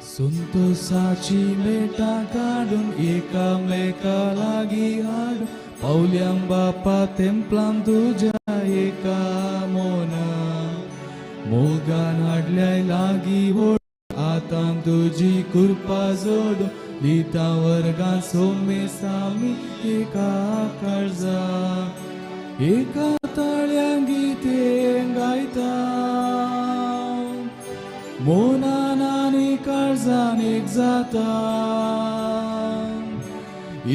संतोषाची मेटां काडून एकामेका लागीं हाडून पावल्यां बापा तेंपलां तुज्या एका मोना मोगान हाडल्याय लागीं व्हड आतां तुजी कृपा जोडून दिता वर्गां सोमे सामी एका काळजा एका ताळ्यां गीतें गायता मोनान आनी काळजान एक जाता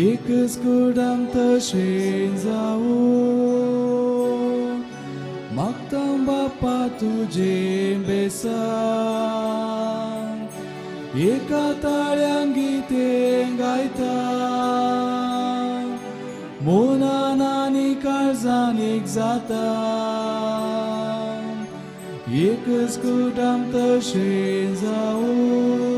एकच कुडान तशें जावूं मागता बापा तुजें बेसांव एका ताळ्यां गीतें गायता मोनान आनी काळजान एक जाता एकच कुटाम तशें जावूं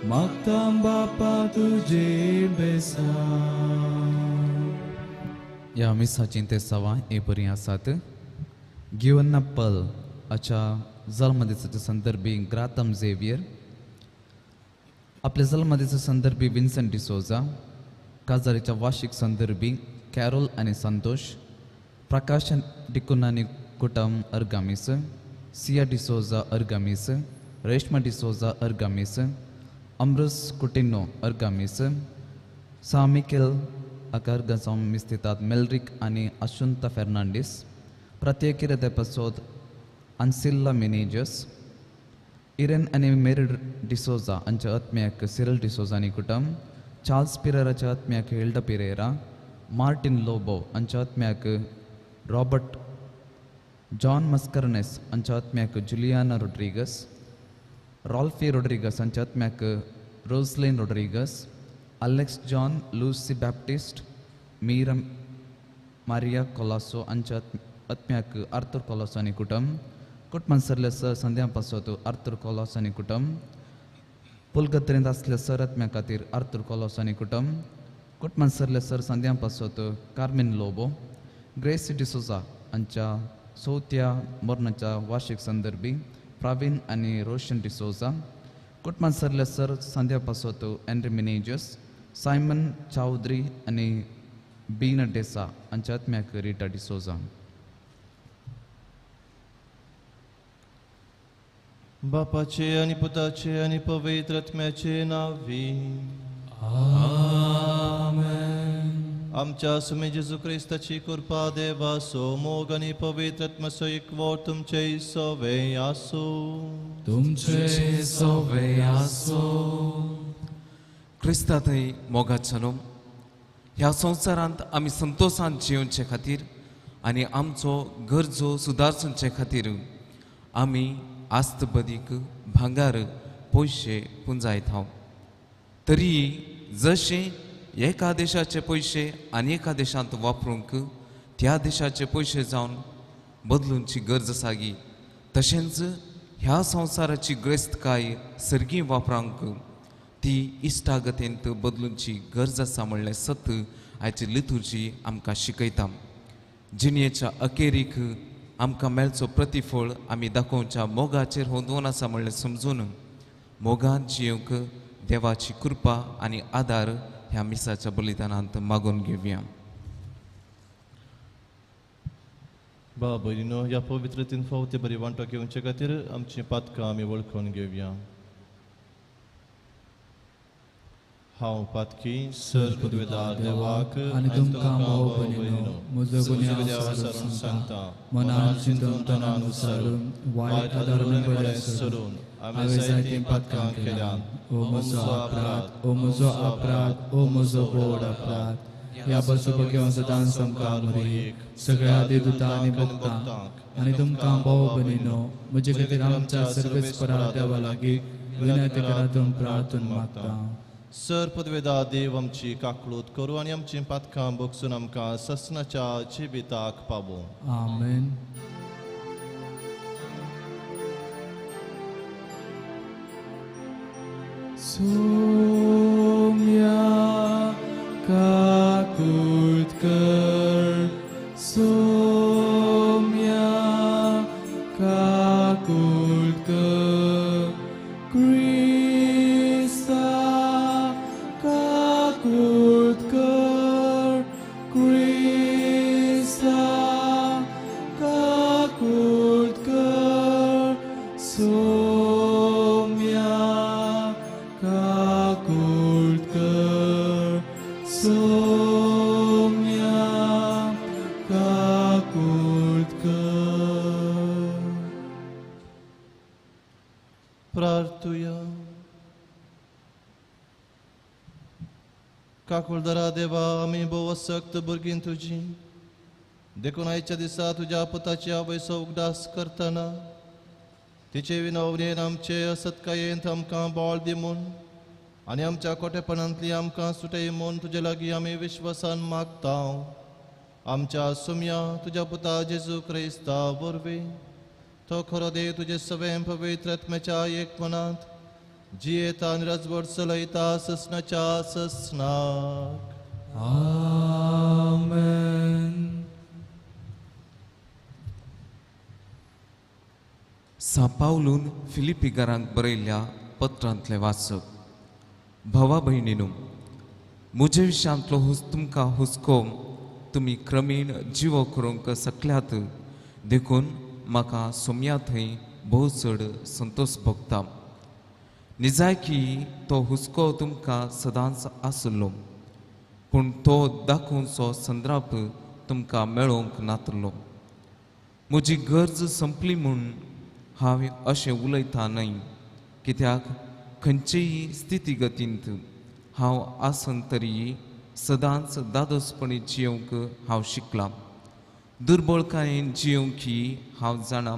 मागता बापा तुजें बेसांव. ह्या मिसाचीं ते सवां हे बरीं आसात. गिवन्ना पल हाच्या जल्मदिसाच्या संदर्भी ग्रातम झेवियर, आपल्या जल्मदिसा संदर्भी विन्संट डिसोजा, काजारीच्या वार्षिक संदर्भी कॅरोल आनी संतोष, प्रकाश डिकुन्हा आनी कुटम अर्गामीस, सिया डिसोजा अर्गामीस, रेश्मा डिसोजा अर्गामीस, अमृस कुटिनो अर्गामीस, सामिकेल अकारगजांव मिस्तितात मेलरिक आनी अशुंता फेर्नांडीस, प्रत्येक देपसोद अन्सिल्ला मिनेजस, इरेन आनी मेरी डिसोजा हांच्या आत्म्याक सिरल डिसोजा आनी कुटम, चार्ल्स पिरेराच्या आत्म्याक हिल्डा पिरेरा, मार्टीन लोबो हांच्या आत्म्याक रॉबर्ट जॉन मस्करनेस हांच्या आत्म्याक जुलियाना रोड्रिगस, रॉल्फी रोड्रिगस हांच्या आत्म्याक Roslin Rodrigues, Alex John, Lucy Baptist, Meera Maria Colaco हांच्या आत्म्याक आर्थर कोलासो आनी कुटम, कुटमनसरले सर संध्या पासत आर्थर कोलासो आनी कुटम, पुलगत्रेंत आसले सर आत्म्या खातीर आर्थर कोलासो आनी कुटम, कुटमनसरले सर संध्या पासत कार्मेन लोबो, ग्रेसी डिसोजा हांच्या चवथ्या मरणाच्या वार्षिक संदर्भी प्रवीण आनी रोशन डिसोजा, कुटमनसरले सर संध्या पासत एन्ड्री मिनेजस, सायमन चौधरी आनी बीना डेसा हांच्या आत्म्याक रिटा डिसोजा. बापाचे आनी पुताचे आनी पवित्र आत्म्याचे नांवी आमेन. आमच्या सुमे जेजू क्रिस्ताची कृपा देवाचो मोग आनी पवित्र आत्म्याचो एकवट तुमचे सवे आसूं. तुमचे सवे आसूं. क्रिस्ता थंय मोगाचो न्हू ह्या संवसारांत आमी संतोशान जियोवचे खातीर आनी आमचो गरजो सुदारचोचे खातीर आमी आस्त बदीक भांगार पयशे पुंजायत हांव. तरी जशें एका देशाचे पयशे आनी एका देशांत वापरूंक त्या देशाचे पयशे जावन बदलूंची गरज आसा गी, तशेंच ह्या संवसाराची ग्रेस्तकाय सर्गी वापरांक ती इश्टागतींत बदलूंची गरज आसा म्हणलें सत आयची लितुर्जी आमकां शिकयता. जिणेच्या अखेरीक आमकां मेळचो प्रतिफळ आमी दाखोवच्या मोगाचेर होंदोवन आसा म्हणलें समजून मोगान जियोवंक देवाची कृपा आनी आदार ह्या मिसाच्या बलिदानांत मागून घेवया. बा भयणीनो, ह्या पवित्र तीन फावटी बरी वांटो घेवचे खातीर आमची पातकां आमी वळखून घेवया. हांव पातकी सर पदवेदार देवाक आनी तुमकां भाव भयणीनो म्हजो गुन्यांव विसरून सांगता, मनान चिंतून तनान विसरून वायट आदारून बरें सरून हांवें जायतीं पातकां केल्यात. ओ म्हजो अपराध, ओ म्हजो अपराध, ओ म्हजो व्हड अपराध. ह्या बसोबग्यो सदां सामकार मरियेक सगळ्या देवदूतां आनी भक्तांक आनी तुमकां भाव भयणीनो म्हजे खातीर आमच्या सर्वेस्परा देवा लागीं विनंती करात प्रार्थना मागता. सर पदवेदा देव आमची काकळूत करूं आनी आमची पातकां बगसून आमकां ससनाच्या जिविताक पावों. आमेन. सोम्या सोम्या काकुळट कर, क्रिस्ता काकुळट कर, क्रिस्ता काकुळट कर, सोम्या काकुळट कर, सोम्या काकुळट कर. प्रार्थुया. काकुळदरा देवा, आमी भोव सक्त भुरगीं तुजी, देखून आयच्या दिसा तुज्या पुताची आवयचो उगडास करतना तिचे विनवणेन आमचे असत्कायेंत आमकां बळ दी म्हूण आनी आमच्या कोटेपणांतली आमकां सुटय म्हूण तुजे लागीं आमी विश्वासान मागता. आमच्या सुम्या तुज्या पुता जेजू क्रिस्ता वरवीं, तो खरो देव तुजे सवें पवित्र आत्म्याच्या एक मनांत जियेता आनी राजवट चलयता ससनाच्या ससनाक. आमेन. सां पावलून फिलिपीकारांक बरयल्ल्या पत्रांतलें वाचप. भावा भयणीनू, म्हजे विशयांतलो तुमकां हुस्को तुमी क्रमेण जिवो करूंक सकल्यात, देखून म्हाका सोम्या थंय भोव चड संतोश भोगता. निजायकी तो हुस्को तुमकां सदांच आसलो, पूण तो दाखोवचो संद्राप तुमकां मेळोवंक नातलो. म्हजी गरज संपली म्हूण हांव अशें उलयता न्हय, कित्याक खंयचेय स्थितीगतींत हांव आसन तरी सदांच दादोसपणी जियोवंक हांव शिकलां. दुर्बळकायेन जियोवंक हांव जाणा,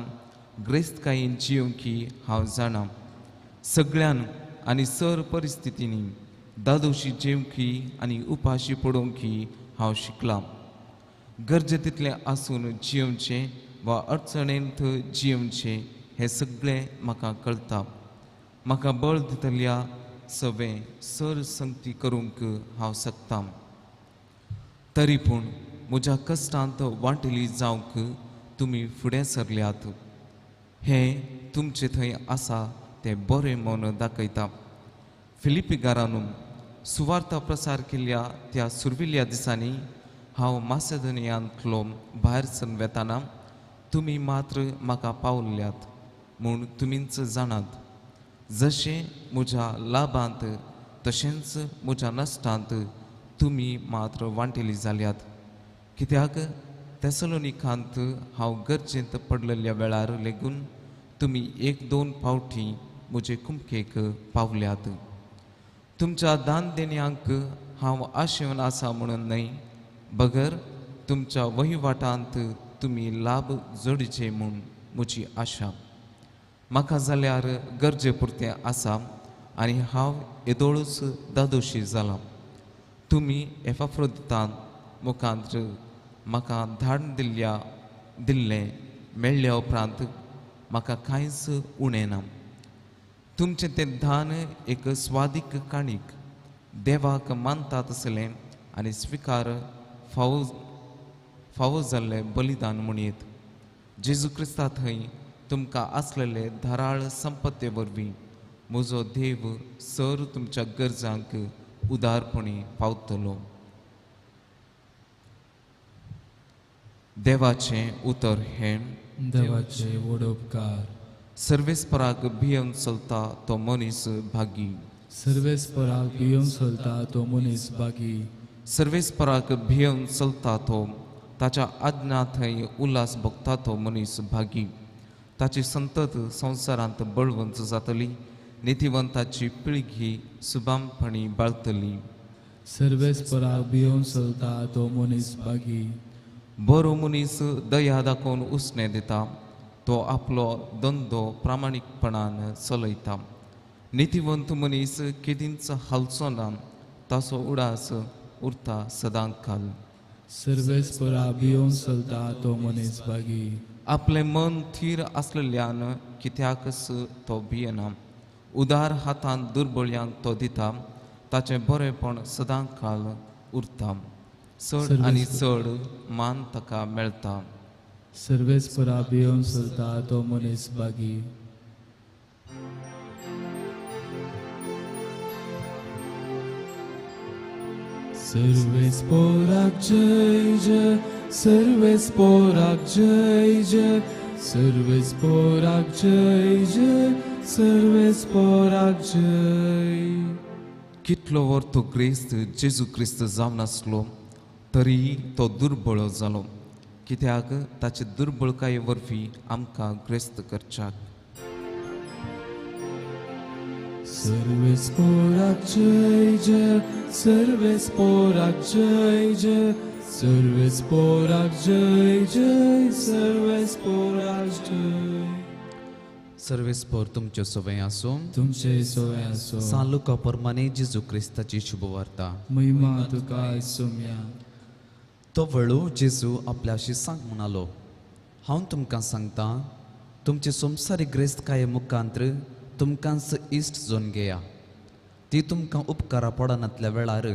ग्रेस्तकायेन जियोवंक हांव जाणा. सगळ्यान आनी सर परिस्थितींनी दादोशी जेवंक आनी उपाशी पडोवंक हांव शिकलां. गरजे तितलें आसून जियोवचें वा अडचणेंत जियोवचें हें सगळें म्हाका कळटा. म्हाका बळ दितल्या सवें सर संगती करूंक हांव शकता. तरी पूण म्हज्या कश्टांत वांटेली जावंक तुमी फुडें सरल्यात, हें तुमचे थंय आसा तें बरें म्हूण दाखयता. फिलिपीकारानू, सुवार्ता प्रसार केल्ल्या त्या सुरविल्ल्या दिसांनी हांव मासेदोनियांतलो भायर सरून वेताना तुमी मात्र म्हाका पावल्यात म्हूण तुमीच जाणात. जशें म्हज्या लाभांत तशेंच म्हज्या नश्टांत तुमी मात्र वांटेली जाल्यात. कित्याक तेसलोनिकांत हांव गरजेंत पडलेल्या वेळार लेगून तुमी एक दोन फावटी म्हजे कुमकेक पावल्यात. तुमच्या दान देण्यांक हांव आशेवन आसा म्हणून न्हय, बगर तुमच्या वहिवाटांत तुमी लाभ जोडचे म्हूण म्हजी आशा. म्हाका जाल्यार गरजे पुरतें आसा आनी हांव येदोळूच दादोशी जालां. तुमी एफाफ्रोदितान मुखांत म्हाका धाड दिल्लें मेळ्ळ्या उपरांत म्हाका कांयच उणें ना. तुमचें तें दान एक स्वादीक काणीक देवाक मानता तसलें आनी स्विकार फावो फावो जाल्लें बलिदान म्हणयेत. जेजू क्रिस्ता थंय तुमकां आसलेले धाराळ संपत्ते वरवीं म्हजो देव सर तुमच्या गरजांक उदारपणी पावतलो. देवाचें उतर हें देवाचे व्हड उपकार. सर्वेस्पराक भियेवन चलता तो मनीस भागी. सर्वेस्पराक भियेवन चलता तो मनीस भागी. सर्वेस्पराक भियेवन चलता तो ताच्या आज्ञा थंय उल्हास भोगता तो मनीस भागी. ताची संतत संवसारांत बळवंत जातली, नितीवंताची पिळगी सुबामपणी बाळतली. सर्वेस्पराक भियेवन चलता तो मनीस भागी. बरो मनीस दया दाखोवन उसणें दिता, तो आपलो धंदो प्रामाणीकपणान चलयता. नितीवंत मनीस केदींच हालचो ना, ताचो उडास उरता सदां काल. सर्वेस्पराक भियेवन चलता तो मनीस भागी. आपलें मन थीर आसलेल्यान कित्याकच तो भियेना, उदार हातान दुर्बळयांक तो दिता, ताचें बरेंपण सदां काल उरता. चड आनी चड मान ताका मेळटा. सर्वेस्परा भियोवन चलता तो मनीस भागी. सर्वेस्पराक जय जय, सर्वेस्पराक जय जय, सर्वेस्पराक जय जय, सर्वेस्पराक जय. कितलो वर तो क्रिस्त जेजू क्रिस्त जावन आसलो तरी तो दुर्बळ जालो, कित्याक ताचे दुर्बळकाये वरवीं आमकां ग्रेस्त करच्याक. सर्वेस्पराक जय जय, सर्वेस्पराक जय जय, सर्वेस्पराक जय जय, सर्वेस्पराक जय. सर्वेस्पर तुमच्यो सवय आसूं, तुमचे सवय आसूं. सान लुका प्रमाणे जेजू क्रिस्ताची शुभवार्ता. महिमा तुका सोम्या. तो वेळू जेजू आपल्या शिसांक म्हणालो, हांव तुमकां सांगता, तुमचे संवसारीक ग्रेस्तकाये मुखांत्र तुमकांच इश्ट जोन घेया. ती तुमकां उपकारा पडनातल्या वेळार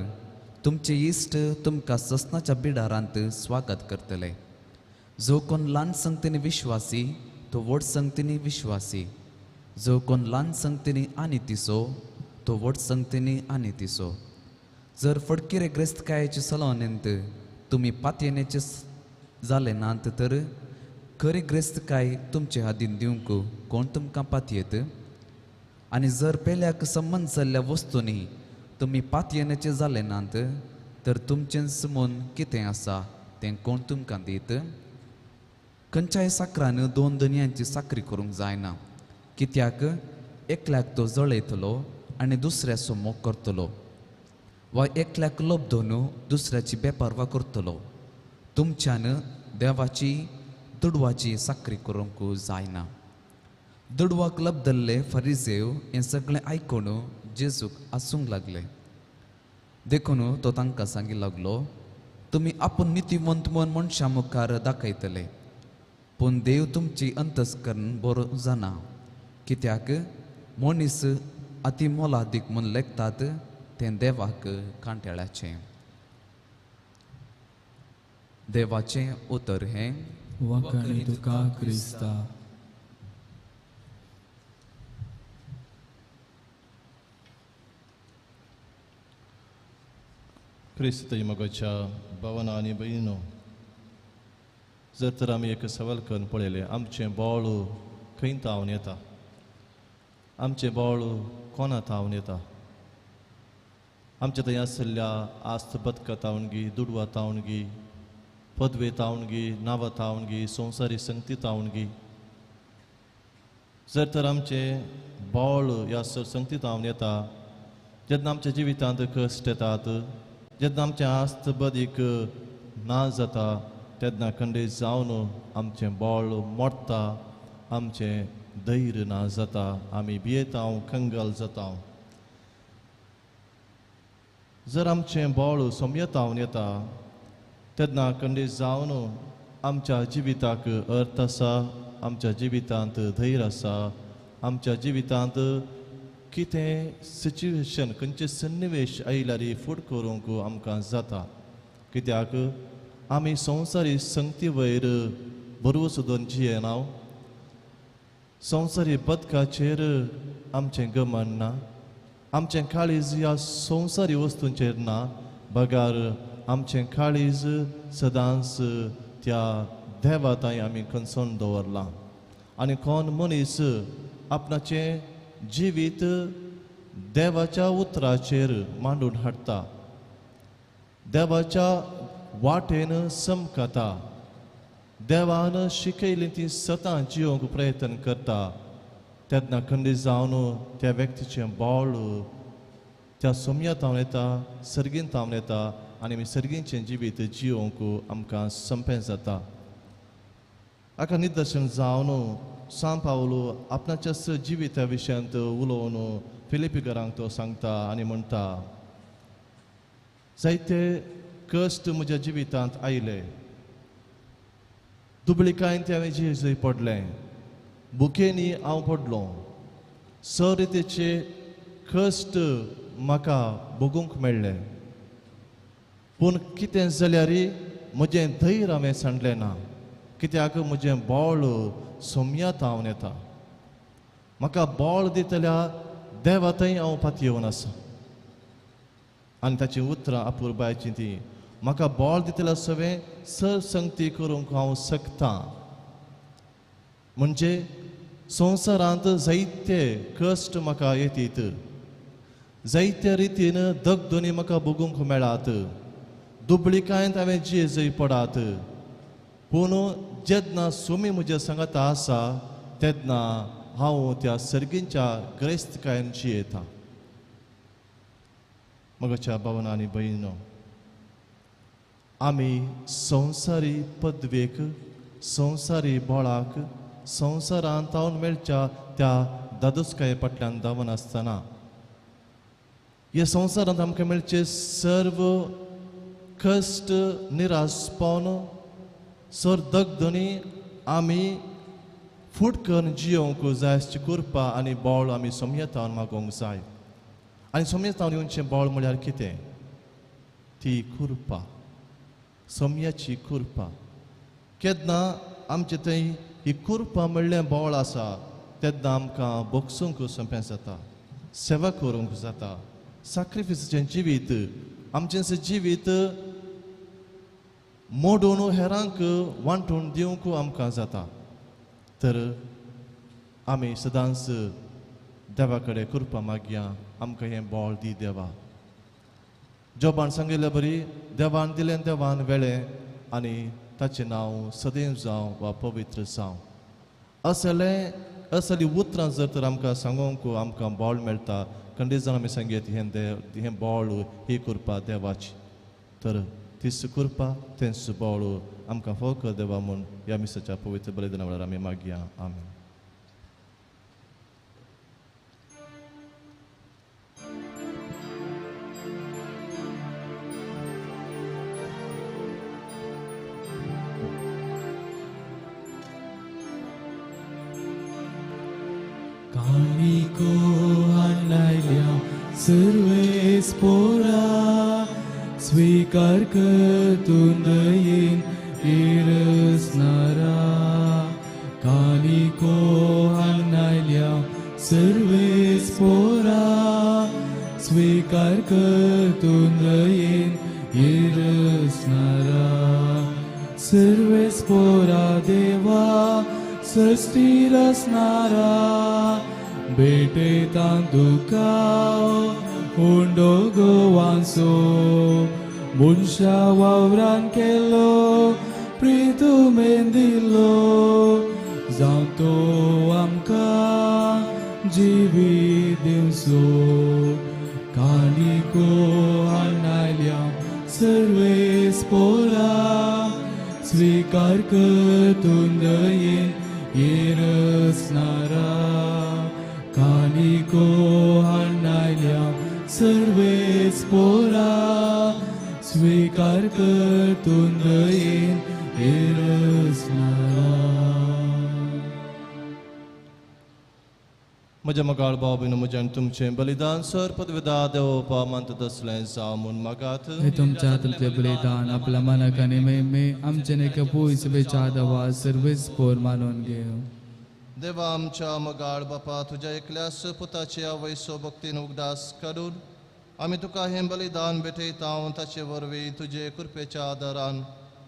तुमचे इश्ट तुमकां ससनाच्या बिडारांत स्वागत करतले. जो कोण ल्हान संगतीनी विश्वासी तो व्हड संगतीनी विश्वासी, जो कोण ल्हान संगतीनी आनी तिसो तो व्हड संगतीनी आनी तिसो. जर फडकिरे ग्रेस्तकायेचे सलोनेंत तुमी पातयेनेचे जाले नात तर खरी ग्रेस्तकाय तुमचे हातीन दिवंक कोण तुमकां पातयेत? आनी जर पेल्याक संबंद जाल्ल्या वस्तूंनी तुमी पातयेनेचे जाले नात तर तुमचें मन कितें आसा तें कोण तुमकां दीत? खंयच्याय साकरान दोन दनयांची साकरी करूंक जायना, कित्याक एकल्याक तो जळयतलो आनी दुसऱ्याचो मोग करतलो, वा एकल्याक लोभ दोन दुसऱ्याची बेपारवा करतलो. तुमच्यान देवाची दुडवाची साकरी करूंक जायना. दुडवाक लब्दल्ले फरिजेव हें सगळें आयकून जेजूक आसूंक लागले. देखून तो तांकां सांगी लागलो, तुमी आपूण नितीवंत म्हूण मनशां मुखार दाखयतले, पूण देव तुमची अंतस्करण बरो जाणा. कित्याक मनीस अती मोलादीक म्हूण लेखतात तें देवाक कांटेळाचें. देवाचें उतर हें. वाखाणी तुका क्रिस्ता. क्रिस्त मगाच्या भावना आनी भयणीनो, जर तर आमी एक सवाल करून पळयलें, आमचें बळ खंय तावन येता? आमचें बळ कोणा तावन येता? आमच्या थंय आशिल्ल्या आस्त बदका तावनगी, दुडवा तावनगी, पदवे तावनगी, नांवा तावनगी, संवसारी संगती तावनगी. जर तर आमचें बळ ह्या संगती तावन येता, जेन्ना आमच्या जिवितांत कश्ट येतात, जेन्ना आमचें आस्त बदीक ना जाता, तेन्ना खंडीत जावन आमचें बळ मोडटा, आमचें धैर्य ना जाता, आमी भियेता, कंगाल जाता. जर आमचें बळ सोमयतावन येता, तेन्ना खंडीत जावन आमच्या जिविताक अर्थ आसा, आमच्या जिवितांत धैर्य आसा, आमच्या जिवितांत कितें सिच्युएशन, खंयचें सन्निवेश आयल्यार फुड करूंक आमकां जाता. कित्याक आमी संवसारी संगती वयर बरोवचो दोन जियेना, संवसारी बदकाचेर आमचें गमन ना, आमचें काळीज ह्या संवसारी वस्तूंचेर ना, बगार आमचें काळीज सदांच त्या देवा थंय आमी खंचोन दवरलां. आनी कोण मनीस आपणाचें जिवीत देवाच्या उतराचेर मांडून हाडटा, देवाच्या वाटेन समकता, देवान शिकयली ती सतां जिवंक प्रयत्न करता, तेन्ना खंडीत जावन त्या व्यक्तीचें बळ त्या सोम्या तावन येता, सर्गीन तावन येता आनी आमी सर्गीचें जिवीत जिवंक आमकां संपें जाता. हाका निदर्शन जावन सान पावलो आपणाच्याच जिविता विशयांत उलोवन फिलिपीकरांक तो सांगता आनी म्हणटा, जायते कश्ट म्हज्या जिवितांत आयले, दुबळिकायेन हांवें जिजय पडलें, भुकेनी हांव पडलो, सरितेचे कश्ट म्हाका भोगूंक मेळ्ळे, पूण कितें जाल्यार म्हजें धैर्य हांवें सांडलें ना, कित्याक म्हजें बळ सोम्या तावन येता. म्हाका बळ दितल्या देवा थंय हांव पातयेवन आसा. आनी ताचीं उतरां अपुरबायचीं तीं म्हाका बळ दितल्या सगळें सर संगती करूंक हांव शकता. म्हणजे संवसारांत जायते कश्ट म्हाका येतीत, जायते रितीन दगदोनी म्हाका भोगूंक मेळात, दुबळिकायेंत हांवें जिये पडात. पूण जेन्ना सुमी म्हज्या सांगाता आसा तेन्ना हांव त्या सर्गींच्या ग्रेस्तकायेन जियेता. म्हज्या भावना आनी भयणीनो, आमी संवसारी पदवेक, संवसारी बळाक, संवसारांत तावन मेळच्या त्या दादोसकाये फाटल्यान धांवनासतना ह्या संवसारांत आमकां मेळचे सर्व कश्ट निराशपण सर दगदणी आमी फूट करून जियोवंक जाय अशी कृपा आनी बळ आमी सोमयेतावन मागोवंक जाय. आनी सोमयेतावन येवचें बळ म्हळ्यार कितें? ती कृपा, सोमयाची कृपा. केन्ना आमचे थंय ही कृपा म्हणलें बळ आसा तेन्ना आमकां भोगसूंक सोंपें जाता, सेवा करूंक जाता. साक्रिफिसाचें जिवीत, आमचें जिवीत मोडून हेरांक वांटून दिवंक आमकां जाता. तर आमी सदांच देवा कडेन कृपा मागया, आमकां हें बळ दी देवा. जोबान सांगिल्ले बरी देवान दिलें देवान वेळें आनी ताचें नांव सदैव जावं वा पवित्र जावं. असलें असली उतरां जर तर आमकां सांगूंक आमकां बळ मेळटा. खंडीत जावन आमी सांगयत हें देव, हें बळ ही कृपा देवाची. तर तीच कृपा तेंच बळ आमकां फावो कर देवा म्हूण ह्या मिसाच्या पवित्र बलिदाना वेळार आमी मागया. आमेन. काणिको हाडल्या सर्वेस पोरा स्वीकार कर तूं दयेन इरसनारा. काणिको हाडल्या सर्वेस पोरा स्वीकार कर तूं दयेन इरसनारा. सर्वेस पोरा देवा सृष्टी रसनारा भेटयता तुका उंडो गोवांचो मनशा वावरान केलो प्रितुमेन दिलो जावं तो आमकां जिवीत दिवचो. काणिको हाडल्या सर्वेस पोरा स्वीकार कर तूं दयेन इरसनारा. काणिको हाडल्या सर्वेस पोरा स्वीकार कर तूं दयेन इरसनारा. म्हज्या मोगाळ भाव भयणीं, म्हजें आनी तुमचें बलिदान सर पदवेदा देवोपा मानता तसलें जावं म्हूण मागात. हे तुमच्या हातांतलें बलिदान आपल्या मनाक आनी मेमे आमचें एका पयस वेच्या देवा सर्वेस पोर मानून घेवं. देवा आमच्या मोगाळ बापा, तुज्या एकल्याच पुताचे आवयसो भक्तीन उगडास करून आमी तुका हें बलिदान भेटयता. ताचे वरवीं तुजे कृपेच्या आदारान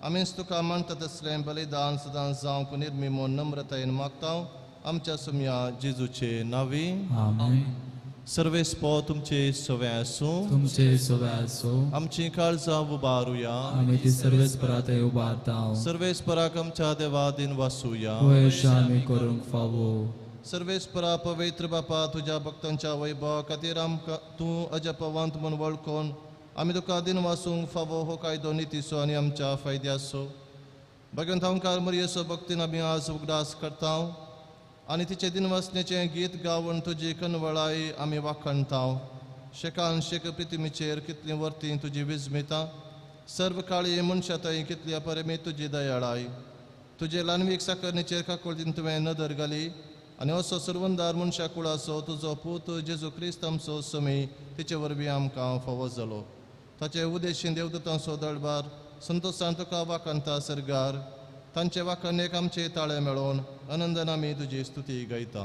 आमीच तुका मानता तसलें बलिदान सदांच जावंक निर्मी म्हूण नम्रतायेन मागता. आमच्या सुमया जेजूचे नांवी. आमेन. सर्वेस पो तुमचे सवे आसूं. तुमचे सवे आसूं. आमची काळजां उबारुया. आमी ती सर्वेस परात उबारता. सर्वेस पराक आमच्या देवा दिन वासूया. आमी करूंक फावो. सर्वेस परा पवित्र बापा, तुज्या भक्तांच्या वैभवा खातीर आमकां तूं अजपवंत म्हूण वळखून आमी तुका दिन वासूंक फावो हो कायदो नितीचो आनी आमच्या फायद्याचो. भगवंत ओंकार मरियेचो भक्तीन आमी आज उगडास करता आनी तिचे दिनवासनेचें गीत गावन तुजी कनवळाय आमी वाखणता. शेकान शेक प्रितिमीचेर कितलीं वर्तीं तुजी विजमिता, सर्व काळी मनशा थंय कितली अपरिमीत तुजी दयाळाय. तुजे ल्हानवीक साकरणीचेर काकुळतीन तुवें नदर घाली आनी असो सर्वंदार मनशा कुळाचो तुजो पूत जेजू क्रिस्त आमचो समी तिचे वरवीं आमकां फावो जालो. ताचे उदेशीन देवदूतांचो दळबार संतोशान तुका वाखाणता सर्गार. तांचे वाखाणेक आमचे ताळे मेळोवन आनंदान आमी तुजी स्तुती गायता.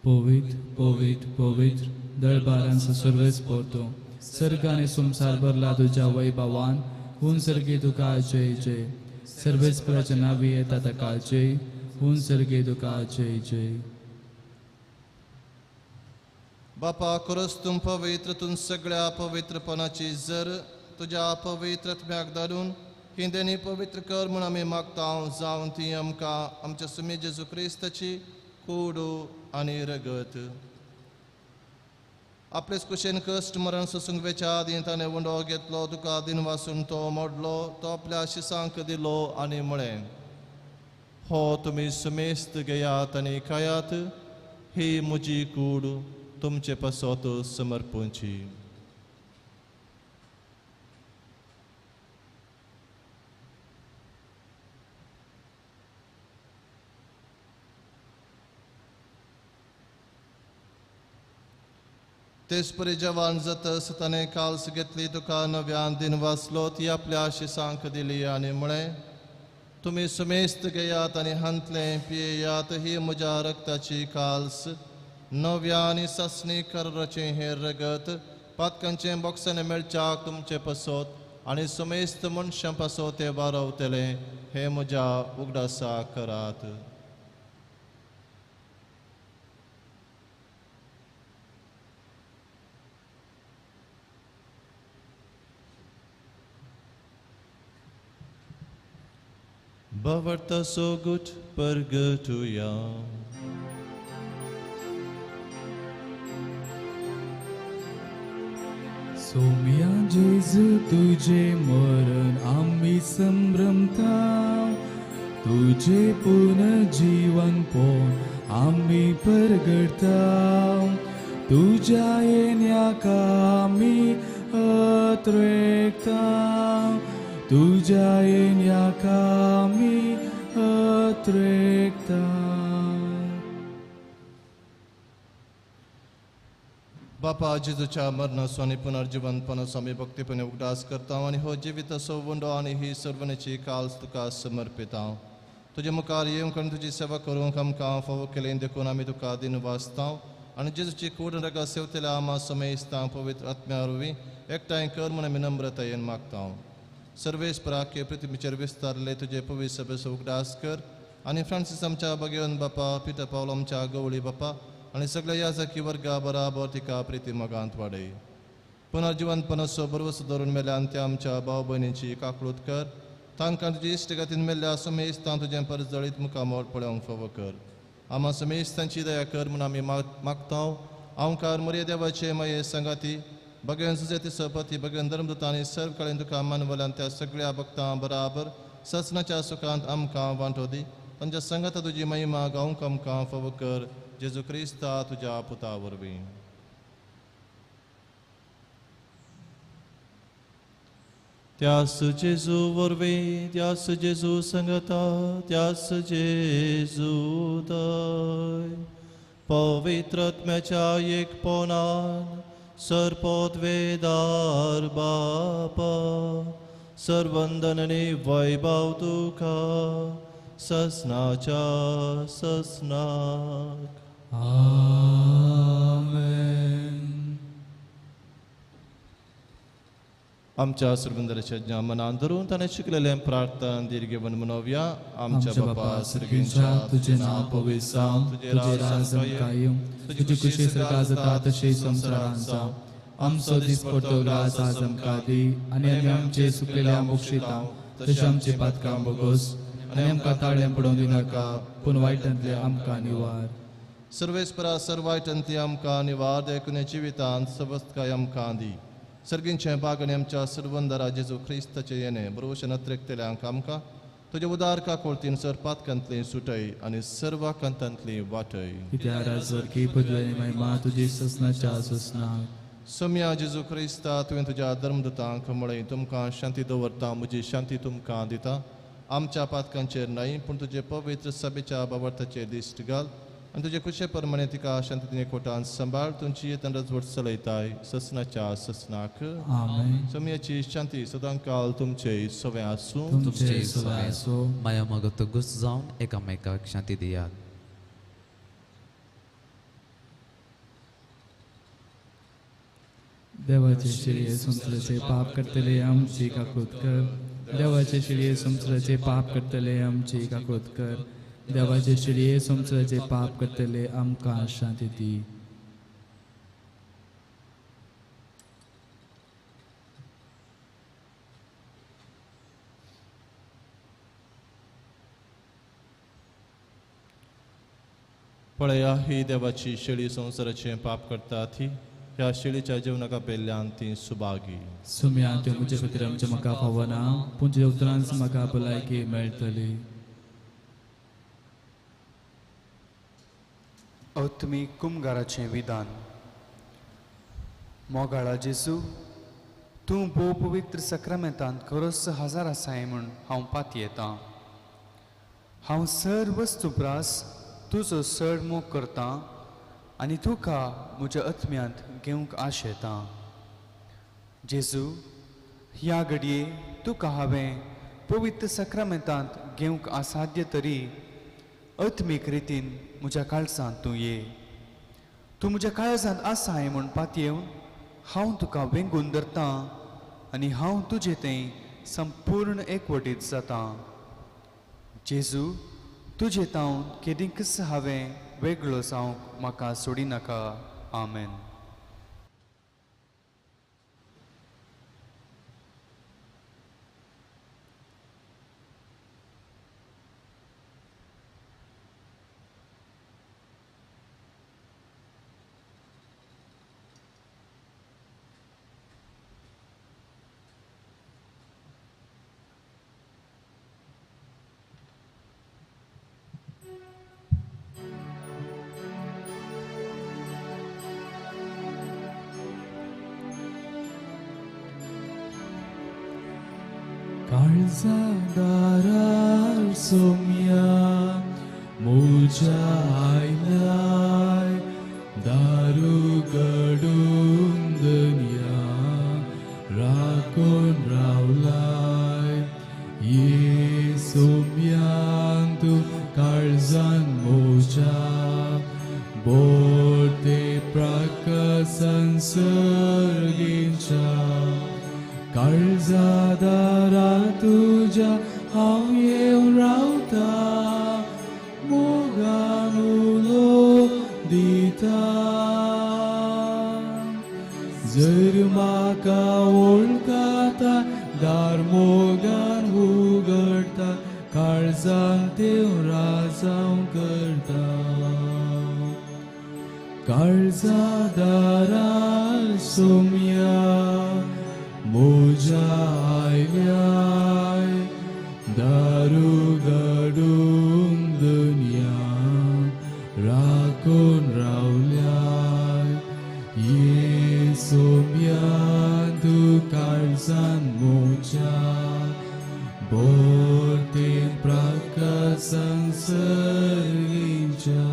पवित्र पवित्र पवित्र दळबारांचो सर्वेस पोरतो सर्ग आनी संवसार भरला तुज्या वैभवान. हून सर्गे तुका जय जय. सर्वेस्पराच्या नांवी येता ताका जय. हून सर्गे तुका जय जय. बापा खरोच तूं पवित्र, तूं सगळ्या पवित्रपणाची जर तुज्या पवित्र आत्म्याक धाडून ही देणी पवित्र कर म्हूण आमी मागता. जावन ती आमकां आमच्या सुमी जेजू क्रिस्ताची कूड आनी रगत. आपलेच कुशेन कश्ट मरण सोसूंक वेच्या आदीं ताणें उंडो घेतलो, तुका दिन वासून तो मोडलो, तो आपल्या शिसांक दिलो आनी म्हळें, हो तुमी सुमेस्त घेयात आनी खायात, ही म्हजी कूड तुमचे पासत समर्पणची. तेच परी जवान जातस ताणें काल्स घेतली, तुका नव्यान दिन वाचलो, ती आपल्या शिसांक दिली आनी म्हळें, तुमी सुमेस्त घेयात आनी हांतलें पियेयात, ही म्हज्या रक्ताची काल्स, नव्या आनी सासणी कराराचें हें रगत पातकांचें बोक्सांनी मेळच्याक तुमचे पासत आनी सुमेस्त मनशां पासत तें वारवतलें, हें म्हज्या उगडासा करात. Bavarta sogut pergatuya. Somya Jesu तुझे मरण आम्ही संभ्रमता, तुझे पुनर्जीवन पोन आम्ही परगडता, तुझ्या येण्याक आम्ही अत्रेकता, तुझ्या येण्याक आम्ही अत्रेकता. बापा जेजूच्या मरणाचो आनी पुनर्जिवंतपणाचो आमी भक्तीपणे उगडास करता आनी हो जिविताचो उंडो आनी ही सर्वणेची काल्स तुका समर्पिता. तुजे मुखार येवंक आनी तुजी सेवा करूंक आमकां फावो केलें देखून आमी तुका दिन वाचता आनी जेजूची कूड रगा सेवतल्या आमा समेस्तां पवित्र आत्म्या वरवीं एकठांय कर म्हूण आमी नम्रतायेन मागता. सर्वेस्पराके पृथ्वीचेर विस्तारले तुजे पवित्र सभेचो उगडास कर आनी फ्रांसीस आमच्या बगेवन बापा, पिटर पावल आमच्या गवळी बापा आनी सगळ्या याजकी वर्गा बराबर तिका प्रिती मोगांत वाडय. पुनर्जिवंतपणाचो भरवसो धरून मेल्यान त्या आमच्या भाव भयणींची काकळूत कर, तांकां तुजी इश्टगतीन मेल्ल्या समेस्तां तुजें परजळीत मुखामोड पळोवंक फावो कर. आमा समेस्तांची दया कर म्हूण आमी मागता. आमकार मोरये देवाचे माये सांगाती भगवान सुजेती सपती भगवान धर्मदूतांनी सर्व काळीन तुका मानवल्यान त्या सगळ्या भक्तां बराबर ससनाच्या सुखांत आमकां वांटो दी. तांच्या संगाता तुजी महिमा गावंक आमकां फावो कर, जेजू क्रिस्ता तुज्या पुता वरवीं. त्यास जेजू वरवीं, त्यास जेजू संगता, त्यास जेजू दय पवित्र आत्म्याच्या एकपणान सर्पोद्वेदार बापा सर्वंदनने वैभव तुका ससनाच्या ससनाक. आमेन. आमच्या सर्वंदराच्या ज्ञा मनान धरून ताणें शिकलेलें प्रार्थना दीर्घेवन मनोवया. आमच्या बापा सर्गींच्या, तुझे नांव पवित्र जावं, तुजें राज आमकां येवं, तुजी खुशी सर्गांत जाता तशी संवसारांत जावं. आमचो दिसपट्टो ग्रास आज आमकां दी आनी आमी आमचे सुकलेल्या मोक्षिता तशें आमचे पातकां भोगोस आनी आमकां ताळें पडोवंक दिनाका, पूण वायटांतले आमकां निवार. सर्वेस्परा सर्व वायटांतली आमकां निवार, देखून जिवितांत सवस्तकाय आमकां दी. सर्गींचें बाग आनी आमच्या सर्वंदरा जेजू क्रिस्ताचें येणें बरोवशें नत्रेकतल्यांक आमकां तुजे उदार काकोळतीन सर पातकांतली सुटय आनी सर्व कांतांतली वाटय. कित्याक राजवरकी पदवी आनी महिमा तुजी ससनाच्या ससनाक. सोम्या जेजू क्रिस्ता, तुवें तुज्या धर्मदूतांक म्हळें, तुमकां शांती दवरता, म्हजी शांती तुमकां दिता. आमच्या पातकांचेर न्हय पूण तुजे पवित्र सभेच्या बाबर्थाचेर दिश्ट घाल आनी तुजे खुशे प्रमाणे तिका शांततेन एकवटान सांबाळ तुमची तंद्रजवट चलयताय ससनाच्या ससनाक. आमेन. सोम्याची शांती सदांकाल तुमचे सवे आसूं. तुमचे सवे आसूं. माया मगत गुस जावन एकामेकाक शांती दियात. देवाचे शिळये संवसाराचे पाप करतले आमची काकूत कर. देवाचे शिळये संवसाराचे पाप करतले आमची काकूत कर. देवाचे शिळये संवसाराचे पाप करतले आमकां शांती दी. पळया ही देवाची शेळी संवसाराचें पाप करता ती ह्या शेळीच्या जेवणाक पेल्यान ती सुभागी. सुम्या त्यो म्हजे खातीर आमच्या म्हाका फावना पूण तुज्या उतरांच म्हाका भलायकी मेळटली. आत्मीक कुमगाराचें विधान. मोगाळा जेजू, तूं भोव पवित्र सक्रामेंतांत खरोच हजार आसाय म्हूण हांव पातयेतां. हांव सर वस्तू प्रास तुजो चड मोग करतां आनी तुका म्हज्या आत्म्यांत घेवंक आशेतां. जेजू, ह्या घडये तुका हांवें पवित्र सक्रामेंतांत घेवंक असाध्य तरी आत्मीक रितीन म्हज्या काळजांत तूं ये. तूं म्हज्या काळजांत आसाय म्हूण पातयेवन हांव तुका वेंगून धरतां आनी हांव तुजे थंय संपूर्ण एकवटीत जातां. जेजू, तुजे तावन केदींकच हांवें वेगळो जावंक म्हाका सोडिनाका. आमेन. काळजादारार सोम्या म्हज्या आयलाय दारू घडून दनया राखून रावलाय. ये सोम्यान तूं काळजान म्हज्या बोटे प्रकाशन सर्गीच्या. काळजादारा तुज्या हांव येवन रावता मोगान उलो दिता. जर म्हाका वळखता दार मोगान उगडटा काळजान तें राजांव करता. काळजादारा सोम्या म्हज्या आयल्याय दारू घडून दुनिया राखून रावल्याय. ये सोम्या तूं काळजान म्हज्या बोटे प्रकाशन सर्गीच्या.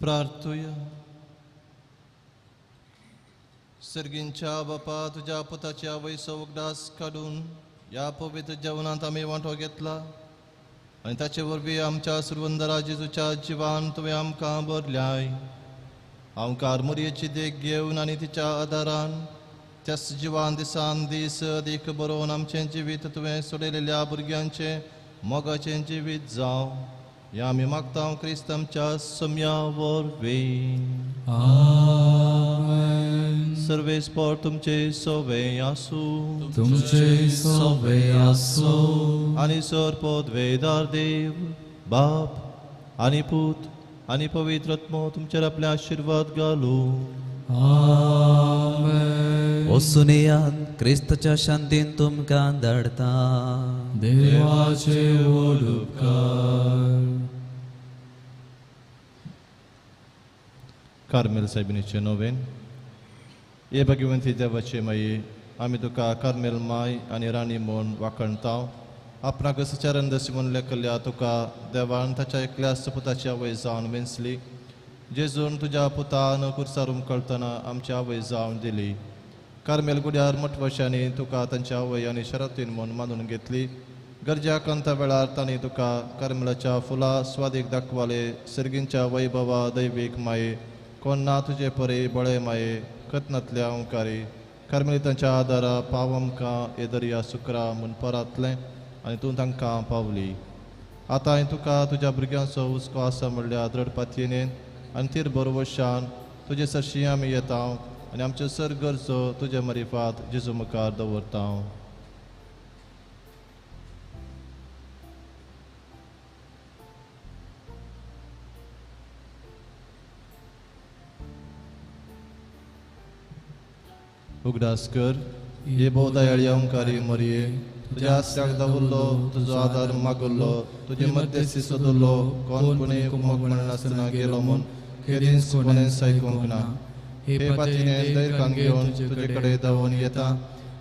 प्रार्थुया. सर्गींच्या बापा, तुज्या पुताच्या आवयचो उगडास काडून ह्या पवित्र जेवणांत आमी वांटो घेतला आनी ताचे वरवीं आमच्या सुरवंदरा जेजूच्या जिवान तुवें आमकां भरल्याय. आमकां मोरयेची देख घेवन आनी तिच्या आदारान त्याच जिवान दिसान दीस देख बरोवन आमचें जिवीत तुवें सोडयलेल्या भुरग्यांचें मोगाचें जिवीत जावं. ह्या आमी मागता क्रिस्त आमच्या सम्या वरवीं. आमेन. सर्वेस्पर तुमचे सोवे आसूं. तुमचे सोवे आसूं. आनी सर पदवेदार देव बाप आनी पूत आनी पवित्र आत्मो तुमचेर आपले आशिर्वाद घालूं. आमेन. वचून क्रिस्ताच्या शांतीन तुमकां धाडटा. देवाचे व्हड उपकार. कार्मेल सायबिणीचें नोवेन. हे भगवंती देवाचे माये, आमी तुका कार्मेल माय आनी राणी म्हूण वाखणता. आपणाक सचारण दसी म्हूण लेखल्या तुका देवान ताच्या एकल्या पुताची आवय जावन वेंचली. जेजून तुज्या पुतान कुर्सार उमकळतना आमची आवय जावन दिली. कार्मेल गुड्यार मठवशांनी तुका तांची आवय आनी शरतीन म्हूण मानून घेतली. गरज्या कांता वेळार तांणी तुका कार्मेलाच्या फुलां स्वादीक दाखवाले. सर्गींच्या वैभवा दैवीक माये, कोण ना तुजे परे बळे माये, कथनांतल्या ओंकारी कार्मेलितांच्या आदारा पाव आमकां हे दर्या सुकरा म्हूण परातलें आनी तूं तांकां पावली. आतां हांवें तुका तुज्या भुरग्यांचो हुस्को आसा म्हणल्यार दृढ पातयेन आनी तीर बरोवशान तुजे सरशी आमी येता आनी आमच्यो सर गरजो तुजे मरिफात जेजू मुखार दवरता. उगडास कर हे भोवदयाळी ओंकारी मरये, तुज्या आस्याक दवरलो, तुजो आदार मागुल्लो, तुजे मध्यस्थी सोदलो, कोण पुणे कुमक म्हणनासतना गेलो म्हूण खेरीज कोणेंच आयकूंक ना. हे पातीने दैर्घान घेवन तुजे कडेन धांवून येता.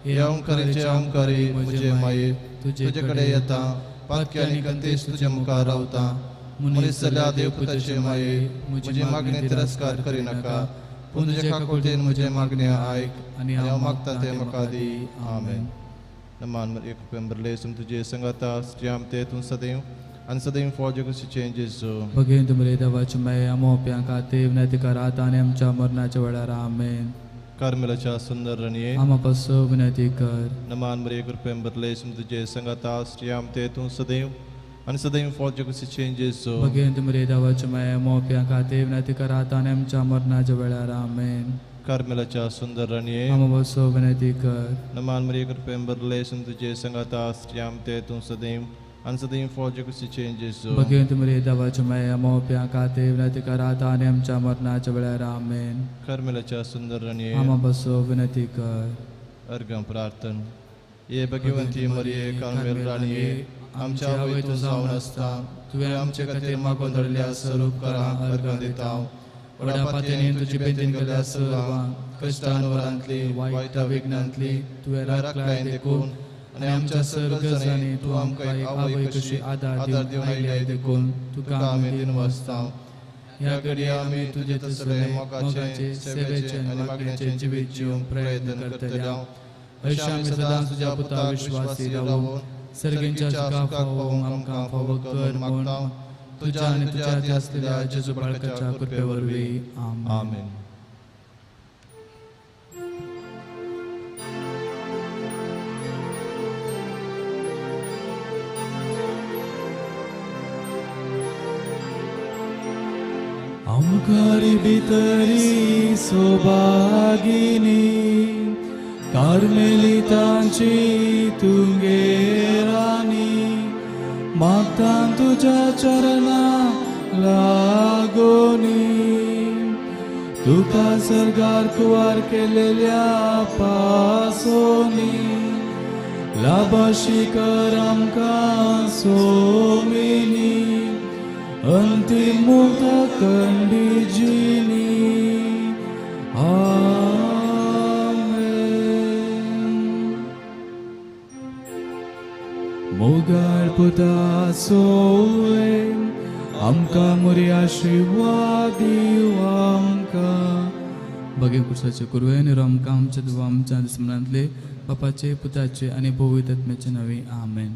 हे ओंकारीचे ओंकारी म्हजे माये, तुजे कडेन येता. पातकी आनी कंतेश तुजे मुखार रावता. मनीस जाल्या देवपुताचे माये, म्हजी मागणी तिरस्कार करिनाका, पूण तुजे काकुळटेन म्हजें मागणें आयक आनी हांव मागता तें म्हाका दी. आमेन. नमान एक पेंबरले तुजे संगाता स्त्रियां ते तूं सदैव आनी सदैव फौज कुशीचें जेजू. भगेन तुमरे देवाचे माये, आमोप्यां खातीर विनंती करात आनी आमच्या मरणाच्या वेळार. आमेन. कार्मेलाच्या सुंदर रणये, आमा पासून विनंती कर. नमान मरिये कृपेन भरले, तुजे संगाता स्त्रियां ते तूं सदैव आनी सदैव फौज कुशीचें जेजू. भगेन तुमरे देवाचे माये, आमोप्यां खातीर विनंती करात आनी आमच्या मरणाच्या वेळार. आमेन. कार्मेलाच्या सुंदर रणये, आमा पासून विनंती कर. नमान मरिये कृपेन भरले, तुजे संगाता स्त्रियां ते तूं सदैव आनी सदैव फौज कुशीचें जेजू. भगेन तुमरे देवाचे माये, आमोप्यां खातीर विनंती करात आनी आमच्या मरणाच्या वेळार. आमेन. कार्मेलाच्या सुंदर रणये, आमा पासून विनंती कर. अर्घ प्रार्थन. हे भगवंती मरिये कार्मेल राणये, आमच्या आवय तूं जावन आसता, तुवें आमचे खातीर मागून धरल्या सर उपकारांक अर्घां दिता. व्हडा पातयेन तुजी बेंतीन केल्या सर्वांक कश्टान वरांतली वायटा विघ्नांतली तुवें राखलाय देखून आनी आमच्या सर गरजांनी तूं आमकां एक आवय कशी आदार दिवन आयल्याय देखून तुका आमी दिनवासता. ह्या घडये आमी तुजे तसले मोगाचे, सेवेचे आनी मागण्याचे जिवीत जिवंक प्रयत्न करतले. अशें आमी सदांच तुज्या पुता विश्वासी रावून सर्गींच्या सुखाक पावोवंक आमकां फावो कर म्हूण तुज्या आनी तुज्या हाती आसलेल्या जेजू बाळकाच्या कृपे वरवीं. आमेन. आमकारि भितरी सौभागिनी कार्मेलितांची तुंगे राणी, मागता तुज्या चरणा लागोनी, तुका सरगार कुवार केलेल्या पासोनी, लाभाशी कर आमकां सोमिनी, अंतिम मुक्त कंडी जिनी. आमेन. मोगाळ पुता सोवे आमकां मोरी आशिर्वाद दिव आमकां. बगे कुसाचे कुरवे आमकां आमच्या देवा आमच्या दुस्मनांतले बापाचे, पुताचे आनी पवित्र आत्म्याचे नांवे. आमेन.